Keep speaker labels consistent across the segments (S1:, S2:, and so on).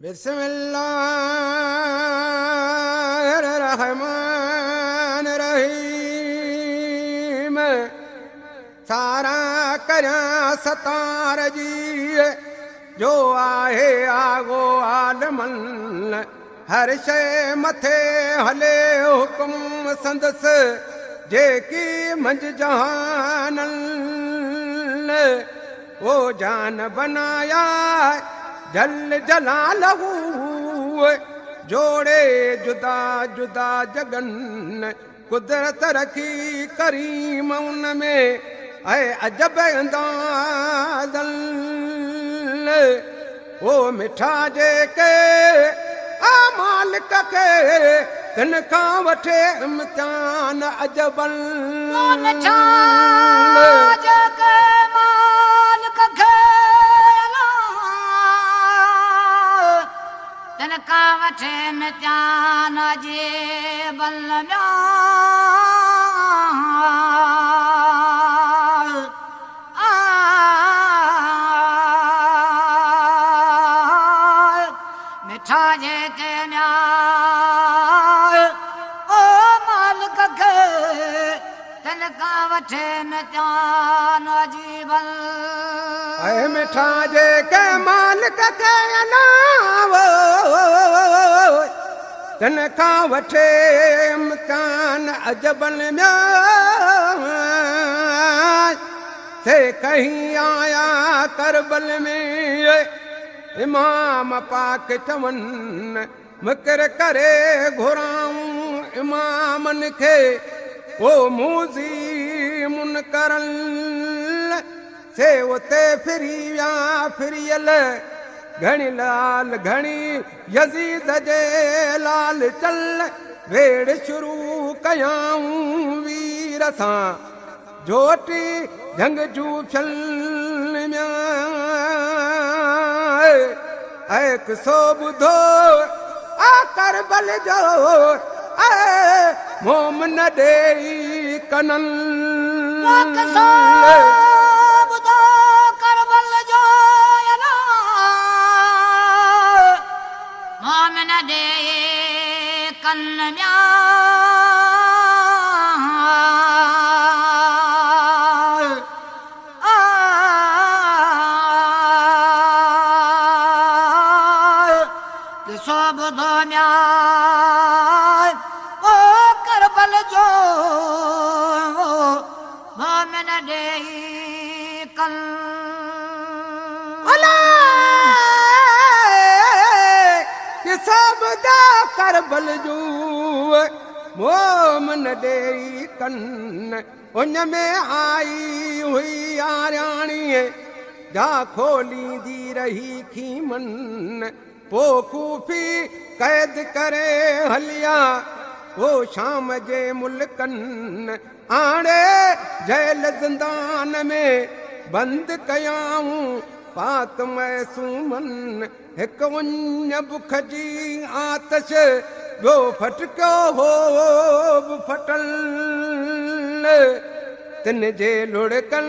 S1: بسم الله الرحمن الرحيم. سارا ڪريان ستار جي، جو آهي آگو عالمن. هر شيء مٿي هلي حڪم سندس، جيڪي منجهه جهانن. او جان بنايا جل جلاله، جوڙي جدا جدا جگن. قدرت رکي ڪريم ان ۾، ۽ عجب اندازن. او مٺا جيڪي آ مالڪ کي، تن کان وٺي امتحان عجبن.
S2: او مٺا جيڪي مالڪ کي، تن کان وٺي امتحان عجيبن. مٺا جيڪي او مالڪ کي، تن کان وٺي امتحان عجيبن.
S1: اي مٺا جيڪي مالڪ کي، تن کان وٺي امتحان عجبن. سي ڪهين آيا ڪربل ۾، امام پاڪ چون مڪر ڪري گهرائون امامن کي، او موزي منڪرن. سي اتي ڦري ويا ڦريل، گهڻي لال گهڻي يزيد جي لال چل. ويڙ شروع ڪيائون وير سان، جوٽي جهنگ جون ڦل. اي قصو ٻڌو آ ڪربل جو، اي مومن ڏيئي ڪنن.
S2: قصو ٻڌو ڪربل جو، مومن ڏيئي ڪن. قصو ٻڌو او ڪربل جو، مومن ڏيئي ڪن.
S1: قصو ٻڌو ڪربل جو، مومن ڏيئي ڪن. اڃ ۾ آئي هئي آرياڻي، جا کوليندي رهي خيمن. پو ڪوفي قيد ڪري هليا، او شام جي ملڪن. آڻي جيل زندان ۾ بند ڪيائون پاڪ معصومن. هڪ اڃ بک جي آتش، ٻيو ڦٽڪيو هو به ڦٽل. تن جي لڙڪن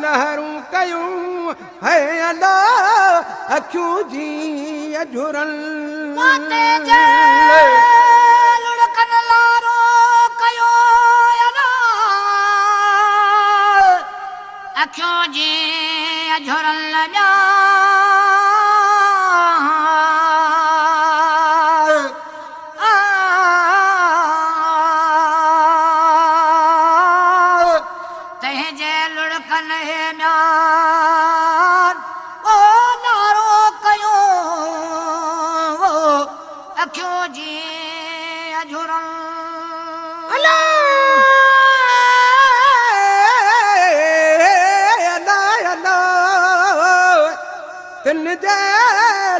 S1: لهرون ڪيون، هي الا اکيون جي جهرن.
S2: جي لڙڪن لارو ڪيو، اکيون جي جهرن. تنهنجي لڙڪن او نعرو ڪيو، اکيون جي جهرن.
S1: تن جي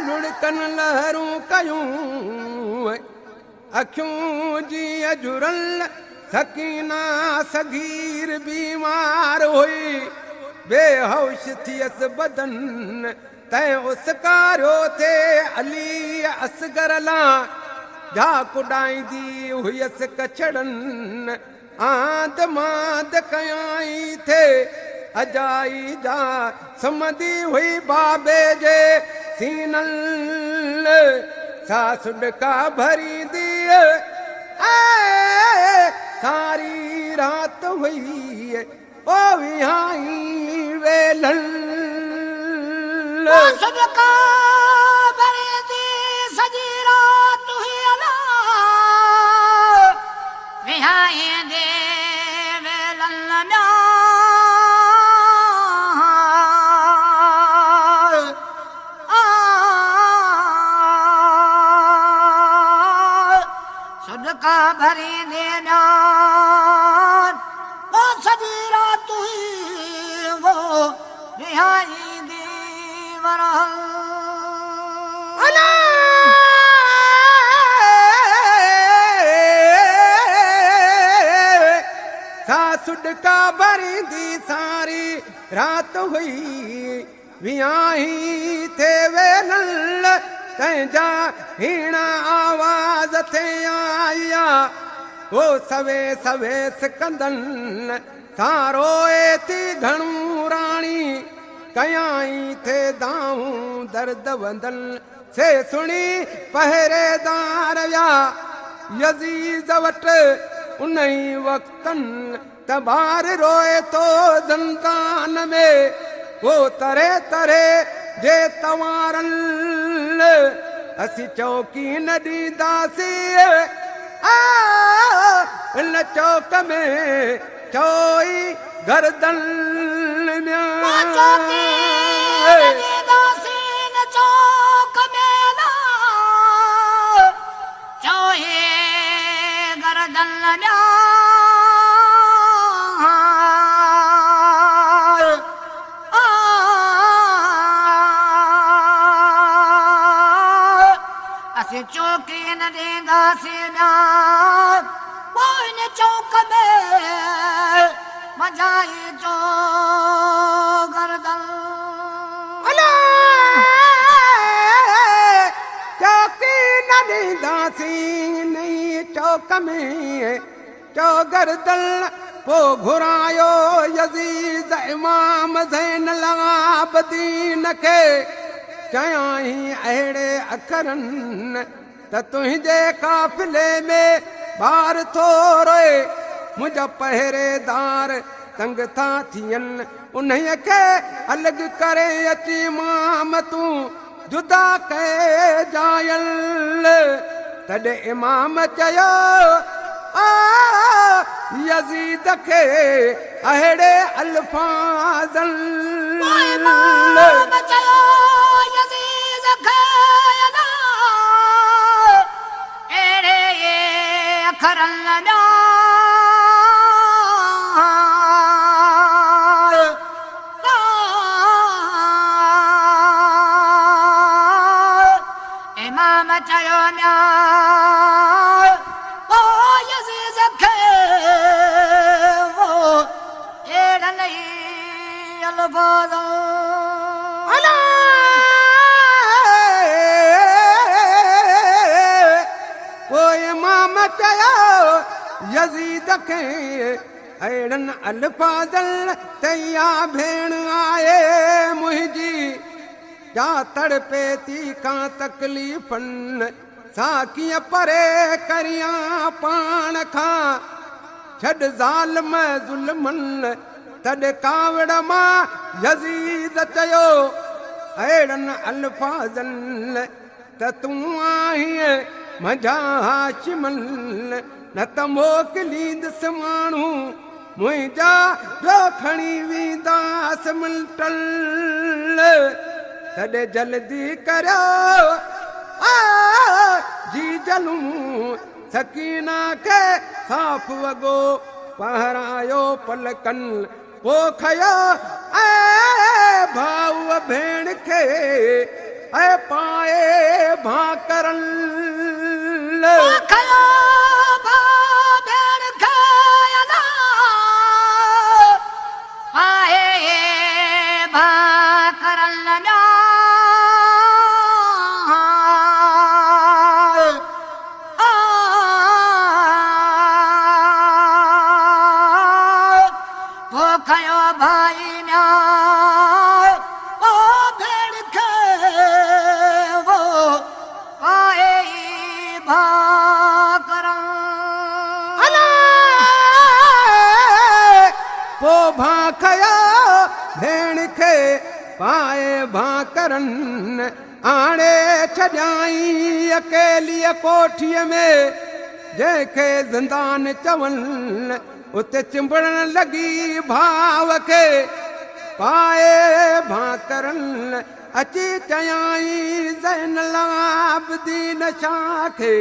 S1: لڙڪن لهرون ڪيون، اکيون جي جهرن. سڪينا صغير بيمار هئي، بيهوش ٿيس بدن. تنهن اسڪاريو ٿي علي اصغر لا، جا ڪڏائيندي هئس ڪڇڙن. آند ماند ڪيائين ٿي اجائي جا سمهندي هئي بابي جي سينن، سا سڏڪا ڀريندي ساري رات هئي او وهائي ويلن.
S2: سڏڪا ڀريندي سڄي رات هئي الا وهائيندي ويلن. سڏڪا ڀريندي سڄي رات هئي وهائيندي ورهل.
S1: سا سڏڪا ڀريندي ساري رات هئي وهائي ٿي ويلل، تنهنجا هيڻا آواز ٿي آيا هو سوي سوي سڪندن. سان روئي ٿي گهڻو راڻي، ڪيائين ٿي دانهون درد وندن، سي سڻي پهريدار ويا يزيد وٽ انهي وقتن ته ٻار روئي ٿو زندان ۾ هو طرح طرح جي توارن، اسين چوڪي نه ڏينداسين ان چوڪ ۾ چوئي گردن.
S2: چوڪي نه ڏينداسين چوڪ ۾ چوئي گردن. اسين چوڪي نه ڏينداسين پوءِ چوڪ ۾ مجائي چو گردن.
S1: چوڪي نه ڏينداسين چوڪ ۾ چو گردن. پوءِ گهرايو يزيد امام زين العابدين کي، چيائين اهڙي اکرن ته تنهنجي قافلي ۾ ٻار ٿو روئي، منهنجا پهريدار تنگ ٿا ٿين، انهيءَ کي الڳ ڪري اچي امام تون جدا ڪجايل. تڏهن امام چيو يزيد کي اهڙي الفاظن.
S2: امام چيو يزيد کي اهڙي اکرن. امام چيو يزيد کي اهڙن ئي الفاظن.
S1: پوءِ امام چيو يزيد کي اهڙن الفاظن ته اها ڀيڻ آهي منهنجي جا تڙپي ٿي ڪا تڪليفن، سا ڪيئن پري ڪريان پاڻ کان؟ ڇڏ ظالم ظلمن. تڏهن ڪاوڙ مان يزيد چيو اهڙن الفاظن ته تون آهين منجهان هاشمن، نه ته موڪليندس ماڻهو منهنجا جو کڻي وينداس ملٽل. تڏهن جلدي ڪريو جي جلون، سڪينا کي صاف وڳو پهرايو پلڪن، پوءِ کيو ۽ ڀاءُ ڀيڻ کي ۽ پائي ڀاڪرن.
S2: کيو ڀاءُ ڀيڻ کي پائي ڀاڪرن. پوءِ کيو ڀائي
S1: کي پائي ڀاڪرن، آڻي ڇڏيائين اڪيليء ڪوٺيء ۾، جنهن کي زندان چون، اتي چنبڙڻ لڳي ڀاء کي پائي ڀاڪرن، اچي چيائين زين العابدين شاهه کي،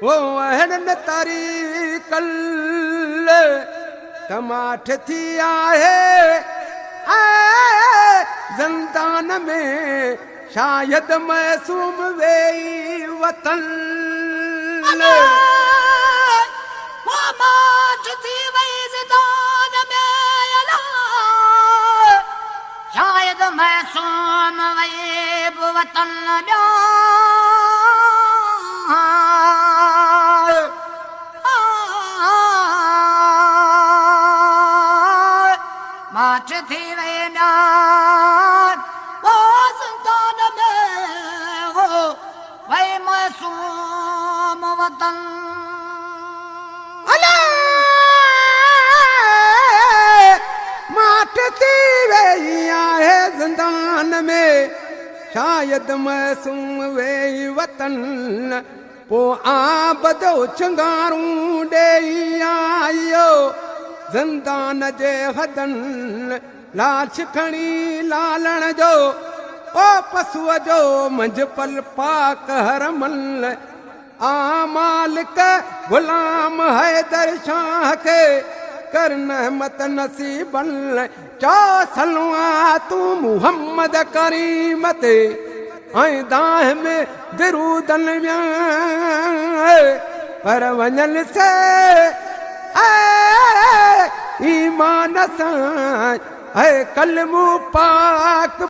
S1: او اهڙن طريقن ته ماٺ ٿي آهي ۽ زندان ۾ شايد معصوم ويئي وطن.
S2: او ماٺ ٿي وئي زندان ۾ الا شايد معصوم وئي به وطن ۾. ماٺ ٿي وئي ميان او زندان ۾ هو وئي معصوم وطن.
S1: الا ماٺ ٿي ويئي آهي زندان ۾ شايد معصوم ويئي وطن. پوء عابد اڇنگارون ڏيئي آيو زندان جي حدن، لاش کڻي لالڻ جو او پسوء جو منجهه پل پاڪ حرمن. آ مالڪ غلام حيدر شاهه کي ڪر نعمت نصيبن، چئو صلواتون محمد ڪريم تي ۽ دانهن ۾ درودن ويا پر وڃن سي ايمان سان اي ڪلمو پاڪ.